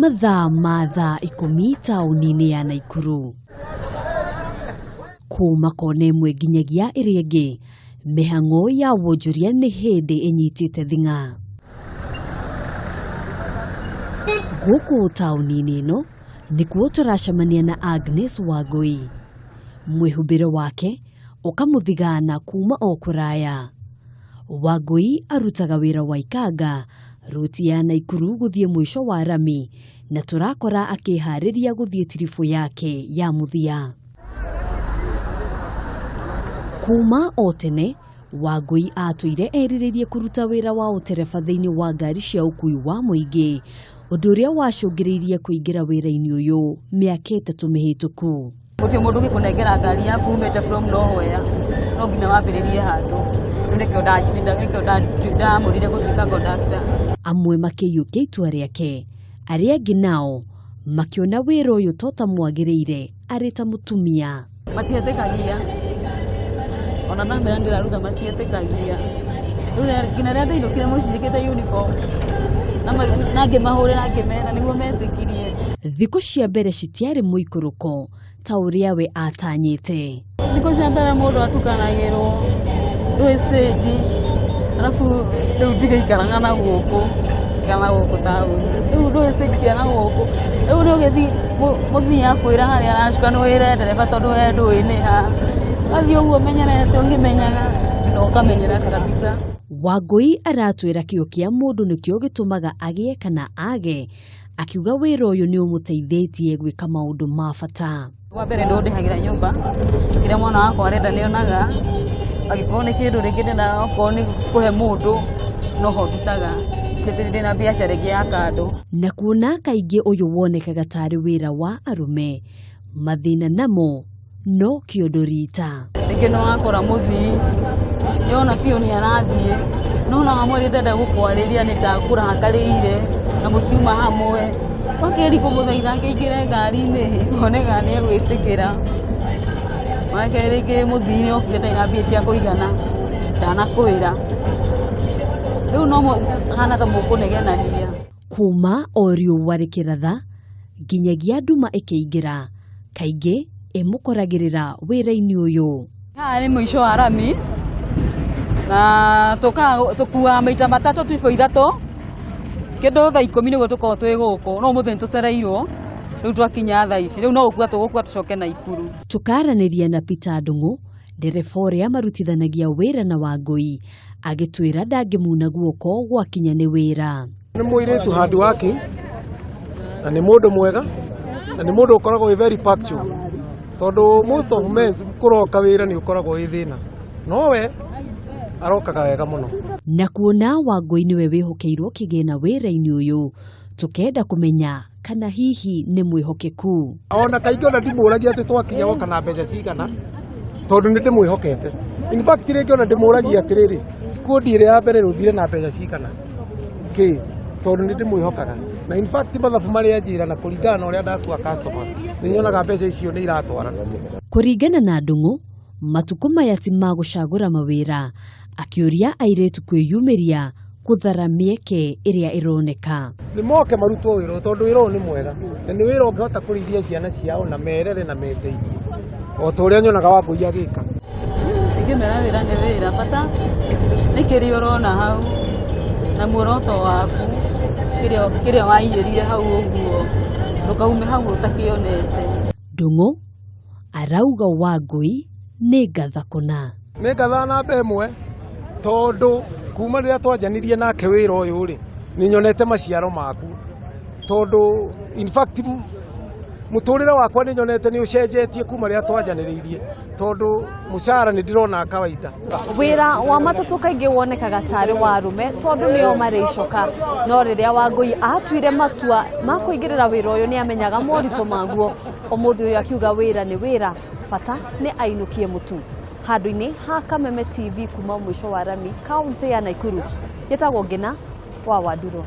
Mathaa ma thaa 10 taũni-inĩ ya Naikuru. Kuma kona ĩmwe nginyagia ĩrĩa ĩngĩ, mĩhang'o ya wonjoria nĩ hĩndĩ ĩnyitĩte thing'a. Gũkũ taũni-inĩ ĩno nĩkuo tũracemania na Agnes Wangũi. Mwĩhumbĩre wake ũkamũthigana kuma o kũraya. Wangũi arutaga wĩra wa ikanga ruti ya Naikuru gũthiĩ mũico wa rami na tũrakora akĩharĩria gũthiĩ tiribũ yake ya mũthia. Kuma o tene Wangũi atũire erirĩirie kũruta wĩra wa ũtereba thĩinĩ wa ngari cia ũkui wa mũingĩ, ũndũ ũrĩa wacũngĩrĩirie kũingĩra wĩra-inĩ ũyũ mĩaka 3 mĩhĩtũku. Gũtirĩ mũndũ ũngĩkũnengera ngari yaku umĩte from nowhere, no nginya wambĩrĩrie handũ. Rĩu nĩkĩo ndamũrire gũtuĩka conductor. Amwe makĩiyũkia itua rĩake, arĩa angĩ nao makĩona wĩra ũyũ to ta mwagĩrĩire arĩ ta mũtumia. Matietĩkagia, ona ndamera ndĩraruta matietĩkagia. Rĩu nginya rĩrĩa ndainũkire mũciĩ njĩkĩrĩte uniform na ngĩmahũrĩra ngĩmera nĩguo metĩkirie. Thikũ cia mbere citiarĩ mũikũrũko ta ũrĩa we atanyĩte. Thikũ cia mbere mũndũ atukanagĩrwo ndũĩ stage, arabu rĩu ndigĩikaraga na gũkũ kana gũkũ taũni, rĩu ndũĩ stage cia na gũkũ, rĩu nĩ ũgĩthiĩ mũthii akwĩra harĩa aracuka nĩ wĩre ndereba tondũ we ndũĩ nĩ ha, ũgathiĩ ũguo ũmenyerete ũkĩmenyaga na ũkamenyera kabisa. Wangũi aratwĩra kĩo kĩa mũndũ nĩkĩo gĩtũmaga agĩe kana age, akiuga wĩra ũyũ nĩ ũmũteithĩtie gwĩka maũndũ ma bata. Wa mbere nĩ ũndĩhagĩra nyũmba, kĩrĩa mwana wakwa arenda nĩ onaga, angĩkorwo nĩ kĩndũ rĩngĩ ndĩna okorwo nĩ kũhe mũndũ noho ndutaga, ndĩna biacara ĩngĩ ya kando. Na kuona kaingĩ ũyũ wonekaga tarĩ wĩra wa arũme, mathĩna namo no kĩondo rita. Rĩngĩ nĩ wakora mũthii, nĩwona biũ nĩ arathiĩ, no ona wamwĩra ndenda gũkwarĩria nĩ ta akũrakarĩire na mũtiuma hamwe, ũkĩgeria kũmũthaitha akĩingĩre ngari-inĩ wone kana nĩ egwĩtĩkĩra. Wa kerĩ rĩngĩ mũthii nĩ okire ndarĩ na mbia cia kũigana, ndanakwĩra, rĩu no hana ta mũkũnegenania. Kuma o riũa rĩkĩratha nginyagia nduma ĩkĩingĩra, kaingĩ ĩmũkoragĩrĩra wĩra-inĩ ũyũ. Haha nĩ mũico wa rami na tũkaga tũkuaga maita matatũ tribũ 3 kĩndũ thaa 10 nĩguo tũkorwo twĩ gũkũ, no ũmũthĩ nĩ tũcereirwo, rĩu twakinya thaa ici, rĩu no gũkua tũgũkua tũcoke Naikuru. Tũkaranĩria na Peter Ndung'u, ndereba ũrĩa marutithanagia wĩra na Wangũi, agĩtwĩra ndangĩmuna guoko gwakinya nĩ wĩra. Nĩ mũirĩtu hard working na nĩ mũndũ mwega na nĩ mũndũ ũkoragwo wĩ very punctual, tondũ most of men kũroka wĩra nĩ ũkoragwo wĩ thĩna, no we arokaga wega mũno. Na kuona Wangũi nĩwe wĩhokeirwo kĩgĩna wĩra-inĩ ũyũ, tũkenda kũmenya kana hihi nĩ mwĩhokeku. Ona kaingĩ ona ndimũragia atĩ twakinya woka na mbeca cigana, tondũ nĩ ndĩmwĩhokete. In fact rĩngĩ ona ndĩmũragia atĩrĩrĩ, squad ĩrĩa ya mbere rũthire na mbeca cigana kĩ, tondũ nĩ ndĩmwĩhokaga. Na in fact mathabu marĩa anjĩra na kũringana na ũrĩa ndakua customers, nĩ nyonaga mbeca icio nĩ iratwarana. Kũringana na Ndung'u, matukũ maya ti ma gũcagũra mawĩra, akĩũria airĩtu kwĩyumĩria gũthara mĩeke ĩrĩa ĩroneka. Nĩ moke marutwo wĩra ũyũ, tondũ wĩra ũyũ nĩ mwega na nĩ wĩra ũngĩhota kũrĩithia ciana ciao na merere na meteithie o ta ũrĩa nyonaga Wangũi agĩka. Ingĩmera wĩra nĩ wĩra, bata nĩ kĩrĩa ũrona hau na muoroto waku, kĩrĩa waiyĩrire hau ũguo, ndũkaume hau ũtakĩonete. Ndung'u arauga Wangũi nĩ ngatha kũna. Nĩ ngatha namba 1, tondũ kuma rĩrĩa twanjanirie nake wĩra ũyũ rĩ, nĩ nyonete maciaro maku, tondũ in fact mũtũrĩre wakwa nĩ nyonete nĩ ũcenjetie kuma rĩrĩa twanjanĩrĩirie, tondũ mũcara nĩ ndĩrona kawaida. Wĩra wa matatũ kaingĩ wonekaga tarĩ wa arũme tondũ nĩo marĩ icoka, no rĩrĩa Wangũi atuire matua ma kũingĩrĩra wĩra ũyũ nĩ amenyaga moritũ maguo. Ũmũthĩ ũyũ akiuga wĩra nĩ wĩra, bata nĩ ainũkie mũtu. Handũ-inĩ ha Kameme TV kuma mũico wa rami kaunti ya Naikuru, gĩtagwo Ngina wa Wanduro.